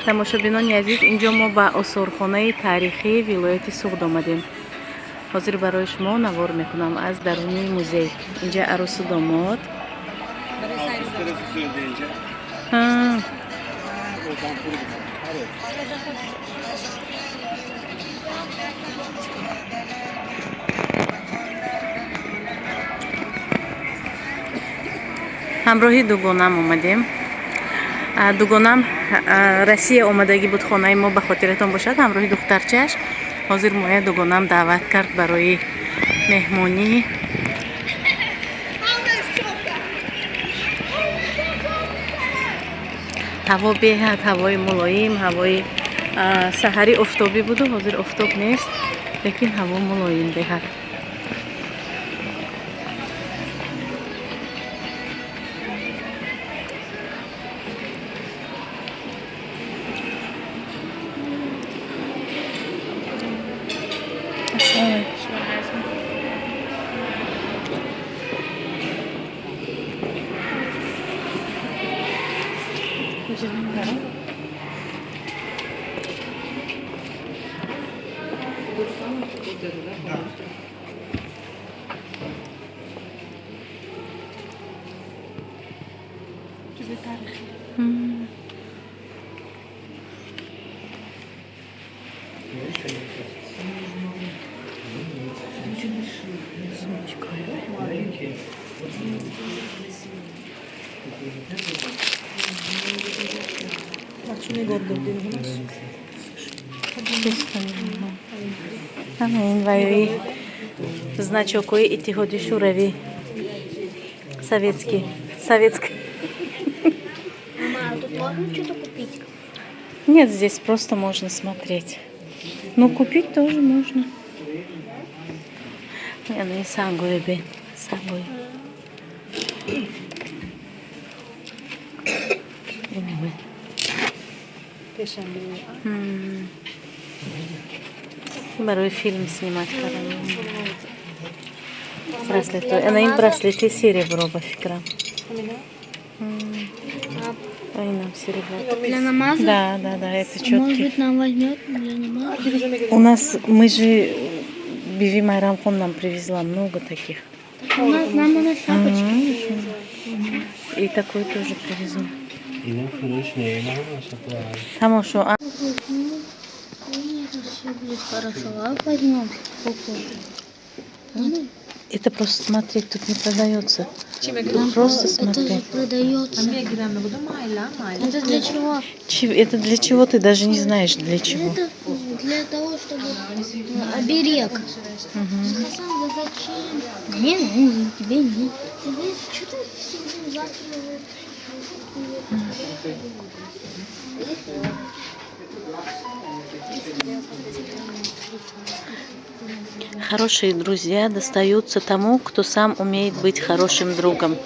Тамошобинони азиз, инҷо мо ба осорхонаи таърихии вилояти Суғд омадем. Ҳозир барои шумо навор мекунам аз даруни музей. Инҷа арӯсу домод. Ҳамроҳи дугонам омадем. Дугонам Россия омадагӣ буд хонаи мо, ба хотиратон бошад, ҳамроҳи духтарчааш. Ҳозир моя дугонам даъват кард барои меҳмонӣ. Ҳаво беҳад, ҳавои мулоим, ҳавои саҳари офтобӣ буду ҳозир офтоб нест, лекин ҳаво мулоим беҳад. Ин ваёи значокҳои Иттиҳоди Шӯравӣ, советский, советский. Мама, а тут можно что-то купить? Нет, здесь просто можно смотреть. Но купить тоже можно. Ин сангои бин, сангои. Барои филм снимать кардан. Браслет. Ана ин браслети серебро, ба фикрам. Инам серебро. Для намаза? Да, это чётки. Может быть, нам возьмет для намаза? У нас, мы же, Биби Майрамхон нам привезла много таких. У нас нам она шапочки привезла. И такой тоже привезу. Тамошо. Хорошо, возьмем. Это просто смотреть, тут не продается. Тут просто смотреть. Это же продается. Это для чего? Это для чего ты даже не знаешь, для чего. Это для того, чтобы оберег. Хасан, да зачем? Мне нужен, тебе нет. Тебе что-то всегда завтра. Хорошие друзья достаются тому, кто сам умеет быть хорошим другом.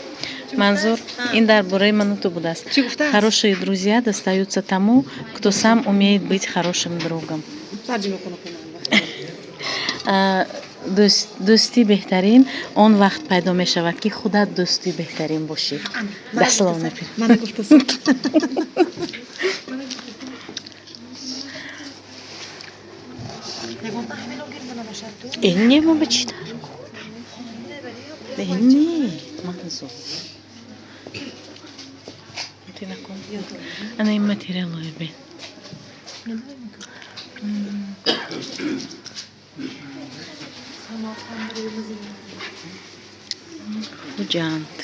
Манзур, ин дар бораи ману ту будааст. Хорошие друзья достаются тому, кто сам умеет быть хорошим другом. Дӯсти беҳтарин он вақт пайдо мешавад, ки худат дӯсти беҳтарин бошӣ. Дословно. Не, ма ба чӣ дар кор? Не, Манзур. Ты накун. Ана ин материалҳои бин. Хуҷанд.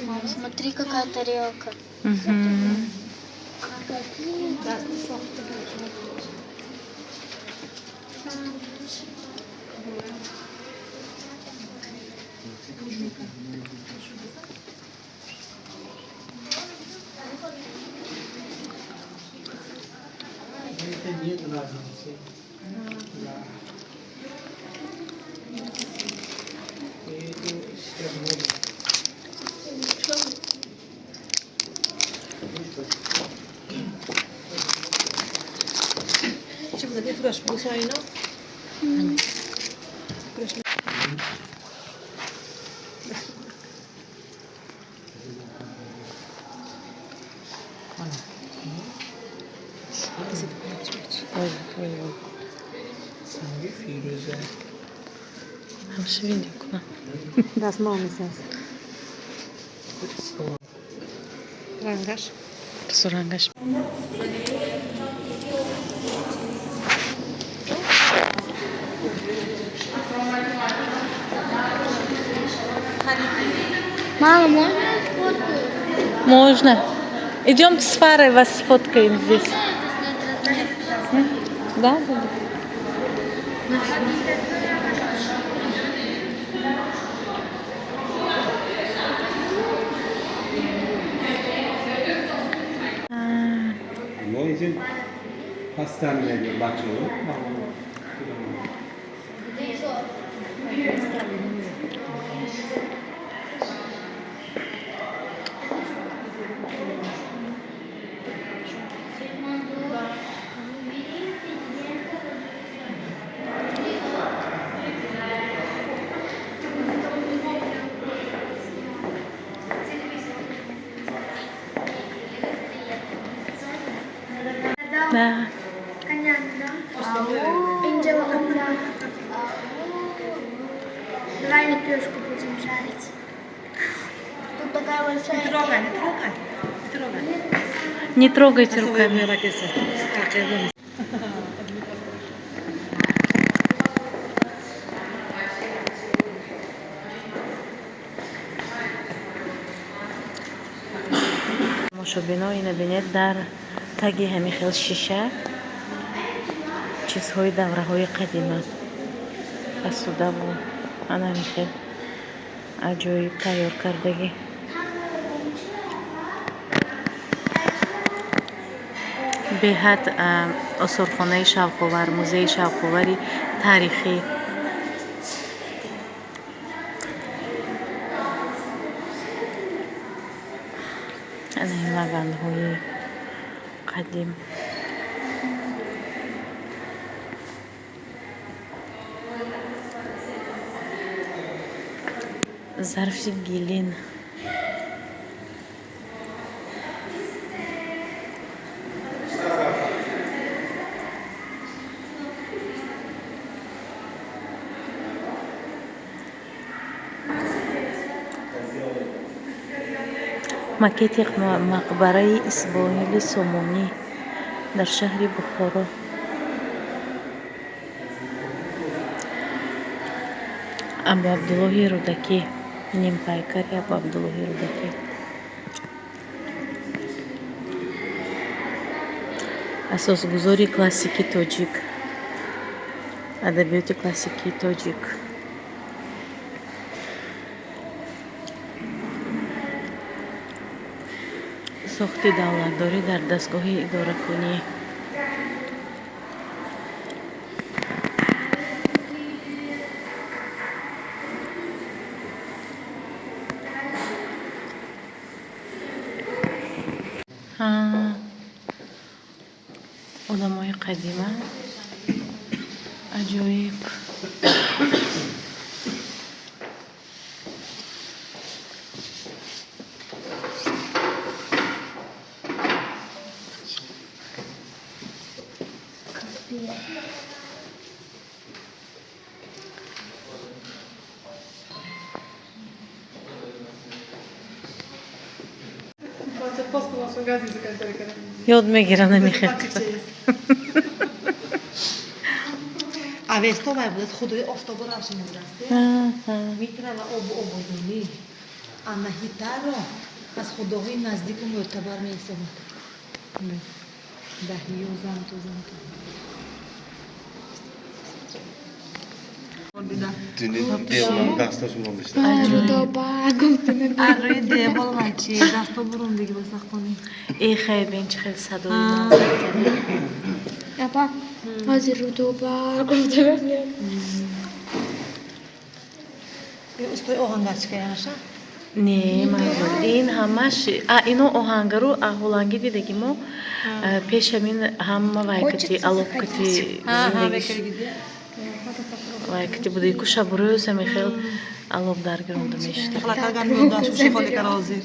Мам, смотри, какая тарелка. Ҳамаша видео кунам. Дастмол месаз. Рангаш. Рангаш. Мама, можно я сфоткаю? Можно. Идемте с Фарой, вас сфоткаем здесь. Да? Да. Мо инҷо пастан мегӯям бачаҳо. Да. Инҷа. Давай лепешку будем жарить. Тут такая большая. Не трогай, не трогай. Не трогай. Не трогайте руками. Руками. Тамошобино, ина бинед, дар таги ҳамин хел шиша чизҳои давраҳои қадима, асудаву ана ҳамин хел аҷоиб тайёр кардагӣ. Беҳад осорхонаи шавқовар, музеи шавқовари таърихӣ. Ана ин лаганҳои қадим. Зарфи гилин. Макети мақбараи Исмоили Сомонӣ дар шаҳри Бухоро. Абу Абдуллоҳи Рӯдакӣ, нимпайкари Абу Абдуллоҳи Рӯдакӣ. Асосгузори классики тоҷик, адабиёти классикии тоҷик. Сохти давлатдорӣ дар дастгоҳи идоракунӣ. Ҳа, одамои қадима, аҷоиб. Ёд мегирам, намехел. Авесто вай будааст, худои офтобу равшан будааст. Митра ва обу ободонӣ. Анаҳитаро аз худоҳои наздику мӯътабар меҳисобад. Даҳию замту замту. Рӯи девол вай чи дасто бурундиги ба сахтонӣ. Э, хай, бин, чӣ хел садои. Апа, ҳозир рудоба гуфта. Устои оҳангарчика янаша? Не, Манзур, ин ҳамаш а ино оҳангару ҳолангӣ дидаги мо пеш ҳамин ҳама вайкати алобкати вайкати будаи ку шабу рӯз ҳамин хел алоб даргиронда мешуда. Ҳозир.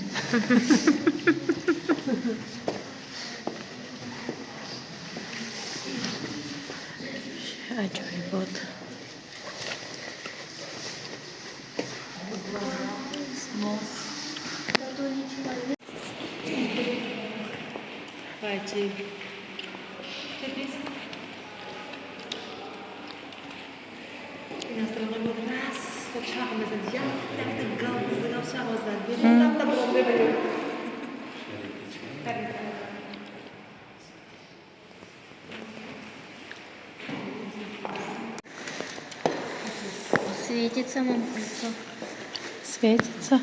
Аҷоибот. Чекайте. Песня. Светится мам кольцо. Светится.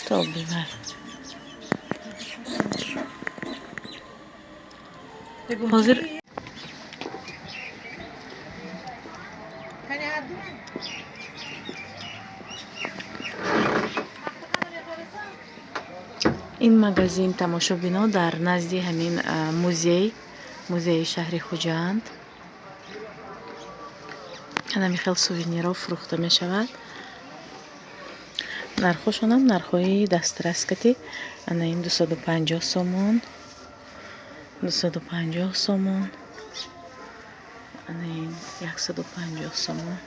Стол бивар. Ҳозир ин магазин, тамошобино, дар назди ҳамин музей, музеи шаҳри Хуҷанд, анами хел сувенирҳо фурӯхта мешавад. Нархҳошонам нархҳои дастрас кати. Ана ин 250 сомон, 250 сомон, ана ин 150 сомон.